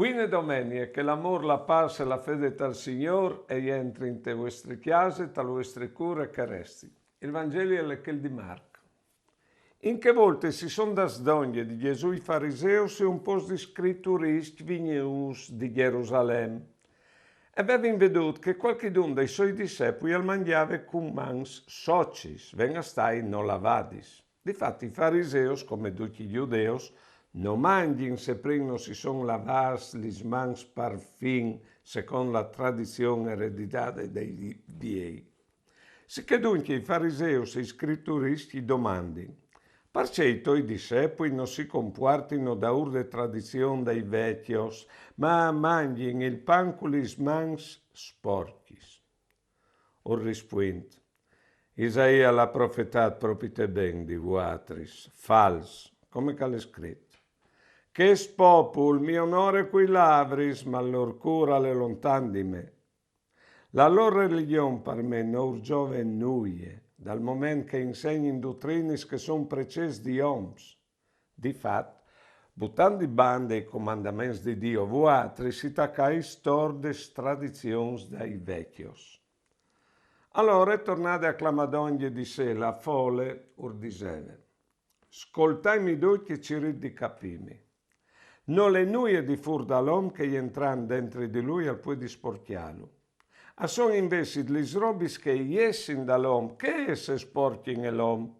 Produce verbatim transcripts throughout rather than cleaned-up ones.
Buine domenie, che l'amôr, la pâs e la fede tal Signôr e jentri inte vuestre cjase, tal vuestri cûr e che e resti. Il Vangeli al è chel di Marc. In chê volte si son dâts dongje di Gjesù i fariseus e un pôcs di scrituristi vignûts di Gjerusalem. E vevin viodût che cualchidun dai soi dissepui al mangjave cun mans socis, ven a stâi no lavadis. Difat i fariseus, come ducj i gjudeus, no mangjin se prin no si son lavâts lis mans par fin, secont la tradizion ereditade dai di-, viei. Sichè duncje i fariseus e i scrituristi i domandin: Parcè i toi dissepui no si compuartino daûr de tradizion dai vecjos, ma mangjin il pan cu lis mans sporcjis? Ur rispuint: Isaia al à profetât propite ben di vuatris, fals, come che al è scrit: Chest popul mi onore cui lavris, ma il lôr cûr al è lontan di me. La lôr religjon par me no ur zove nuie, dal moment che a insegnin dutrinis che son precets di oms. Difat, butant di bande i comandaments di Diu, vuatris si tacais tor des tradizions dai vecjos. Alore, tornade a clamâ dongje di se la fole, ur diseve: Scoltaimi ducj e cirît di capîmi. Nol è nuie di fûr dal om che jentrant dentri di lui al puedi sporcjâlu. A son invezit lis robis che a jessin dal om che a sporcjin il om.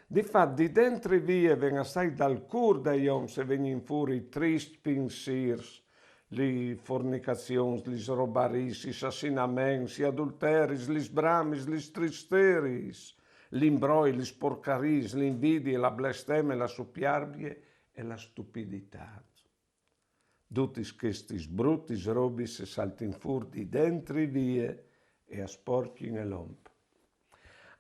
Difat, di dentri vie ven a stâi dal cûr dai oms e vegnin fûr i triscj pinsîrs, lis fornicazions, lis robariis, i sassinaments, i adulteris, lis bramis, lis tristeriis, l'imbroi, lis porcariis, l'invidie, la blesteme, la supiarbie e la stupiditât. Dutis chestis brutis robis a saltin fûr di dentri vie e a sporcjin il om.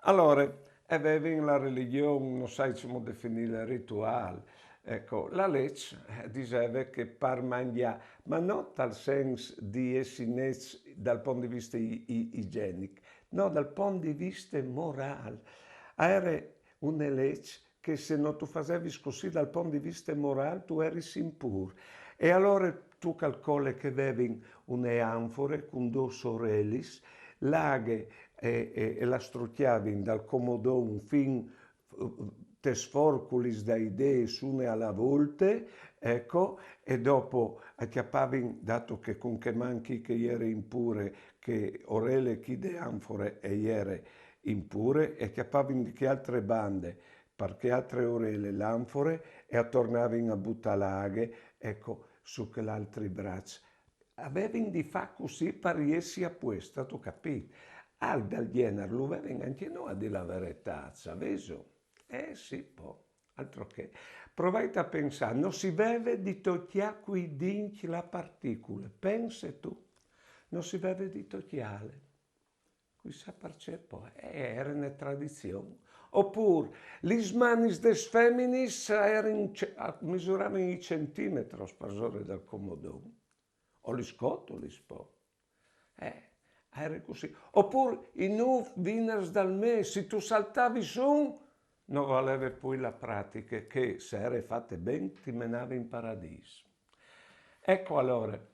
Alore, a vevin la religjon, no sai cemût definîle, rituâl. Eco, la leç, eh, diseve che par mangjâ, ma no tal sens di jessi nets dal pont di viste i-, i-, igjenic, no, dal pont di viste morâl. A jere une leç che se no tu fasevis cussì dal pont di viste morâl, tu jeris impûr. E alore tu calcole che a vevin une anfore cun dôs orelis, la aghe, eh, eh, e la strucjavin dal comodon fin, eh, tes forculis dai dêts une a la volte, eco, e dopo a cjapavin, dato che cun chê man chi che e jere impure, chê orele chi de anfore e jere impure, e a cjapavin di chê altre bande, par chê altre orele, l'anfore, e a tornavin a butâ la aghe, eco, su chel altri braç. A vevin di fâ cussì par jessi a puest, âstu capît? Alc dal gjenar lu vevin ancje nô, a dî la veretât, savêso? Eh sì, po, altro che. Provait a pensâ, no si veve di tocjâ cui dincj la particule, pense tu, no si veve di tocjâle. Cui sa parcè po, eh, e jere une tradizion. Opûr, lis manis des feminis a jerin ce-, a misuravin i centimetros parsore dal comodon. O lis cotulis po. Eh, a jere cussì. Opûr, i nûf vinars dal mês, se tu saltavis un, no valeve plui la pratiche, che se e jere fate ben ti menave in paradîs. Eco alore,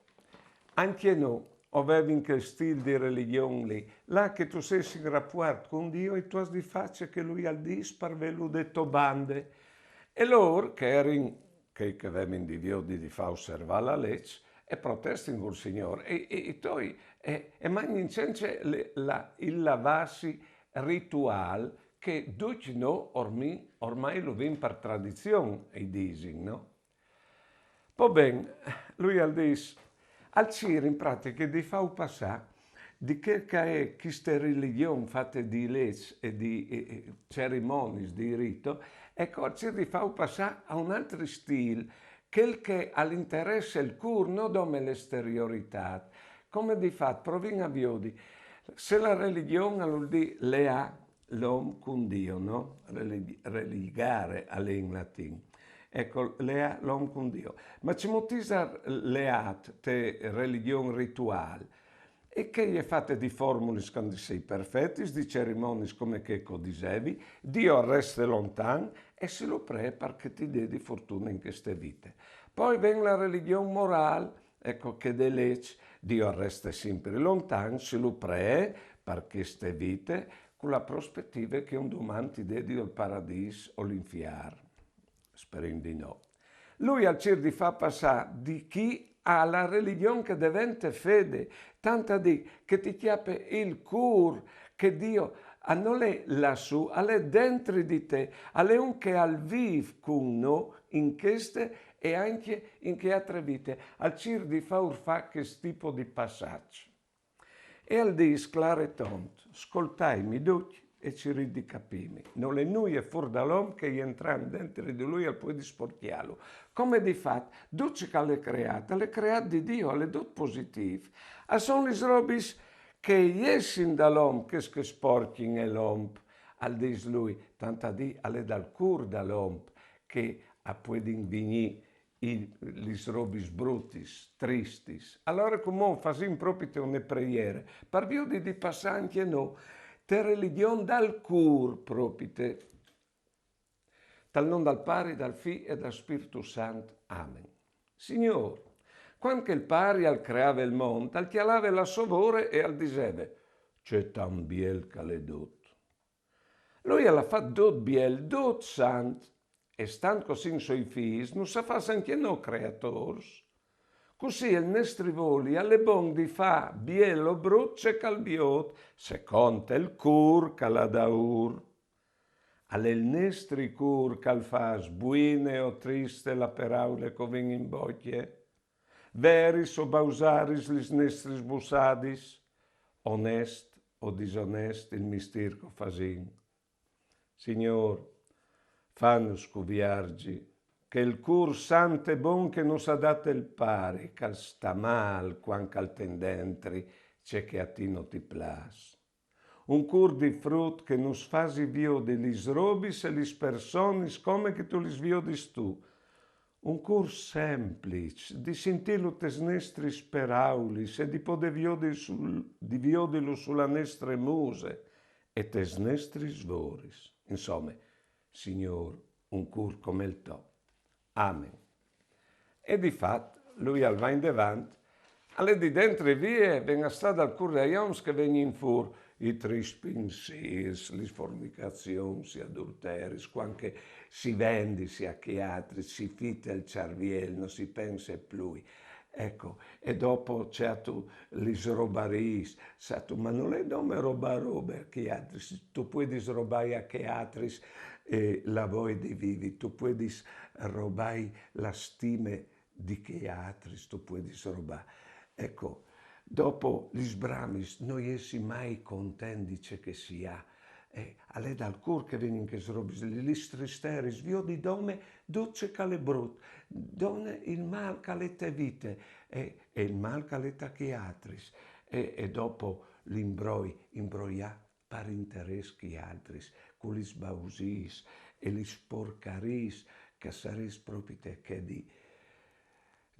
ancje nô o vevin chel stîl di religjon li, là che tu sês in rapuart cun Diu e tu âs di fâ ce che lui al dîs par vêlu de tô bande. E lôr, che a jerin chei che a vevin di viodi di fâ osservâ la leç, a protestin cul Signôr, e, e, e toi, e, e a magnìn cence le, la, il lavâsi rituâl che ducj nô ormai, ormai lu vin par tradizion, i disin, no? Po ben, lui al dîs, al cîr in pratiche di fâus passâ di chê che e je cheste religjon fate di leç e di, e, e, cerimoniis, di rito, eco, al cîr di fâus passâ a un altri stîl, chel che al interesse il cûr, no dome l'esterioritât. Come di fat, provìn a viodi, se la religjon al vûl dî leâ l'om cun Diu, no? Relig-, religare al è in latin. Eco, leâ l'om cun Diu. Ma cemût isal leât te religjon rituâl? E che e je fate di formulis, cuant che a son perfetis, di cerimoniis come chê che o disevi, Diu al reste lontan e si lu pree par che ti dedi fortune in cheste vite. Poi ven la religjon morâl, eco, chê de leç, Diu al reste simpri lontan, si lu pree par cheste vite, cu la prospetive che un doman ti dedi il paradîs o l'infiar. Sperìn di no. Lui al cîr di fâ passâ di chi a la religjon che devente fede, tant a dî che ti cjape il cûr, che Diu a nol è lassù, al è dentri di te, al è un che al vîf cun nô in cheste e ancje in chê altre vite, al cîr di fâur fâ chest tipo di passaç. E al dîs clâr e tont: scoltaimi ducj e cirît di capîmi. Nol è nuie fûr dal om che jentrant dentri di lui al puedi sporcjâlu. Come di fat, dut ce che al è creât, al è creât di Diu, al è dut positîf. A son lis robis che a jessin dal om chês che sporcjin il om, al dîs lui, tant a dî al è dal cûr dal om che a puedin vignî i, lis robis brutis, tristis. Alore cumò fasìn propite une preiere, par viodi di passâ ancje nô te religjon dal cûr propite. Tal non dal Pari, dal Fi e dal Spirtu Sant. Amen. Signôr, cuant che il Pari al creave il mont, al cjalave la sô vore e al diseve: ce tant biel che al è dut. Lui al à fat dut biel, dut sant, e stant che o sin soi fîs, nus à fats ancje nô creatôrs. Cussì il nestri voli al è bon di fâ, biel o brut, ce che al viôt, secont il cûr che al à daûr. Al è il nestri cûr che al fâs buine o triste la peraule che o ven in bocje, veris o bausaris lis nestris bussadis, onest o disonest il mistîr che o fasìn. Signôr, fanus cuvierzi che il cûr sant e bon che nus à dât il Pari, che al sta mâl cuant che al ten dentri ce che a ti no ti plâs. Un cûr di frut che nus fasi viodi lis robis e lis personis come che tu lis viodis tu. Un cûr sempliç, di sintîlu tes nestris peraulis e di podê viodi sul, di viodilu su la nestre muse e tes nestris voris. Insome, Signôr, un cûr come il to. Amen. E di fat, lui al va indevant, al è di dentri vie, ven a stâ dal cûr dai oms che a vegnin fûr i triscj pinsîrs, lis fornicazions, i adulteris, cuant che si vendisi a chei altris, si fite il cerviel, no si pense plui. Eco, e dopo ce âstu, lis robariis, sâstu, ma nol è dome robâ robe a chei altris, tu puedis robâi a chei altris, eh, la voie di vivi, tu puedis robâi la stime di chei altris, tu puedis robâ. Eco, dopo lis bramis, no jessi mai content di ce che si à. Eh, al è dal cûr che a vegnin chês robis, lis tristeris, viodi dome dut ce che al è brut, dome il mâl che al è te vite, e, e il mâl che al è ta chei altris, e, e dopo l'imbroi, imbroiâ par interès chei altris, cu lis bausiis e lis porcariis che a sarès propite chê di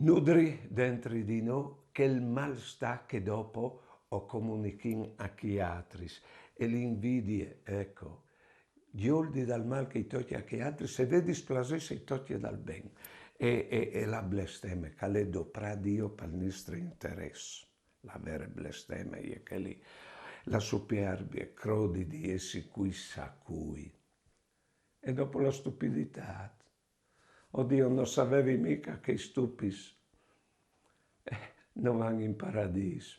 nudri dentri di nô chel malstâ che dopo o comunichìn a chei altris. E l'invidie, eco, gjoldi dal mâl che i tocje a chei altris, e vê displasê se i tocje dal ben. E, e, e la blesteme, che al è doprâ Diu pal nestri interès. La vere blesteme e je chê li. La superbie, crodi di jessi cui sa cui. E dopo la stupiditât. O Diu, no savevi mighe che i stupits, eh, no van in paradîs,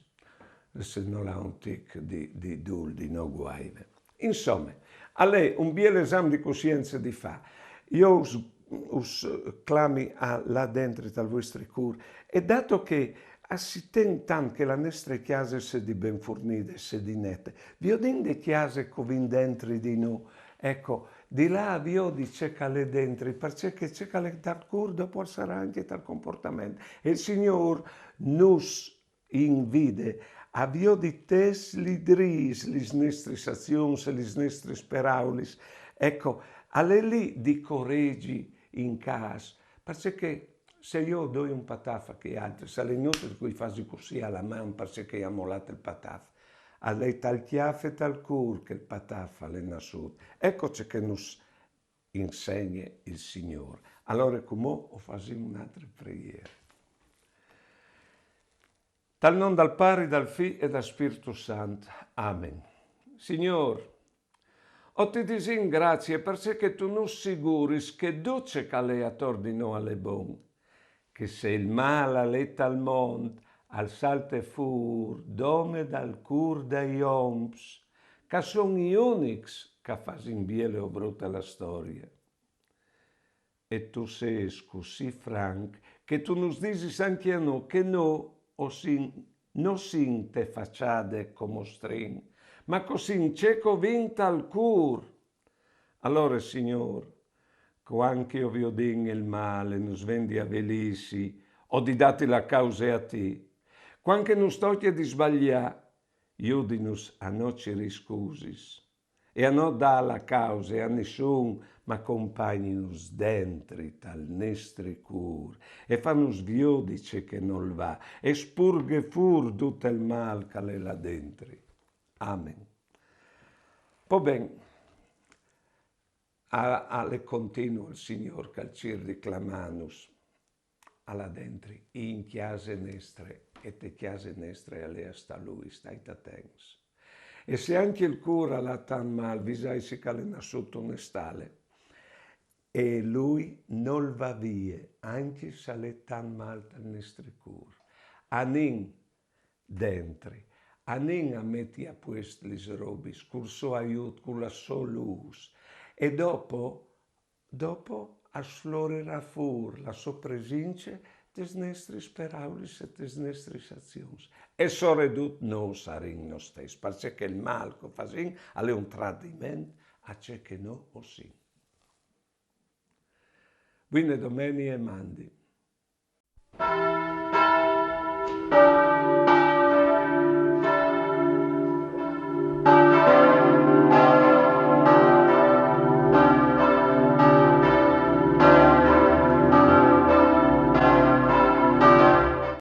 se nol àn un tic di, di dûl, di no guaire. Insome, al è un biel esam di cussience di fâ. Jo us, us clami a lâ dentri tal vuestri cûr, e dato che a si ten tant che la nestre cjase e sedi ben furnide, e sedi nete, viodìn de cjase che o vin dentri di nô, eco, di lâ a viodi ce che al è dentri, parcè che ce che al è tal cûr dopo al sarà ancje tal compuartament. E il Signôr nus invide a viodi tes lidrîs lis nestris azions e lis nestris peraulis. Eco, al è li di coregi in câs, parcè che se jo o doi un pataf a chei altris, al è inutil che o i fasi cussì a la man parcè che i à molât il pataf. Al è tal cjâf e tal cûr che il pataf al è nassût. Eco ce che nus insegne il Signôr. Alore cumò o fasìn une altre preiere. Tal non dal Pari, dal Fi e dal Spirtu Sant. Amen. Signôr, o ti disìn grazie parcè che tu nus siguris che dut ce che al è ator di nô al è bon, che se il mâl al è tal mont, al salte fûr dome dal cûr dai oms, che a son i unics che a fasin biele o brute la storie. E tu sês cussì franc che tu nus disis ancje a nô che nô o sin, no sin te façade che o mostrìn, ma che o sin ce che o vin tal cûr. Alore, Signôr, cuant che o viodìn il mâl e nus ven di avilîsi o di dâti la cause a ti, cuant che nus tocje di sbaliâ, judinus a no cirî scusis e a no dâ la cause a nissun, ma compagninus dentri tal nestri cûr e fanus viodi ce che nol va e spurghe fûr dut il mâl che al è là dentri. Amen. Po ben, a, al è continu il Signôr che al cîr di clamânus a là dentri, in cjase nestre, e te cjase nestre al è a stâ lui, stait atents. E se ancje il cûr al à tant mâl, visaitsi che al è nassût une stale. E lui nol va vie, ancje se al è tant mâl tal nestri cûr. Anìn dentri, anìn a meti a puest lis robis, cul so aiut, cu la sô lûs. E dopo, dopo al florirà fûr la sô presince tes nestris peraulis e tes nestris azions. E soredut nô o sarìn nô stes, parcè che il mâl che o fasìn al è un tradiment a ce che nô o sin. Buine domenie e mandi.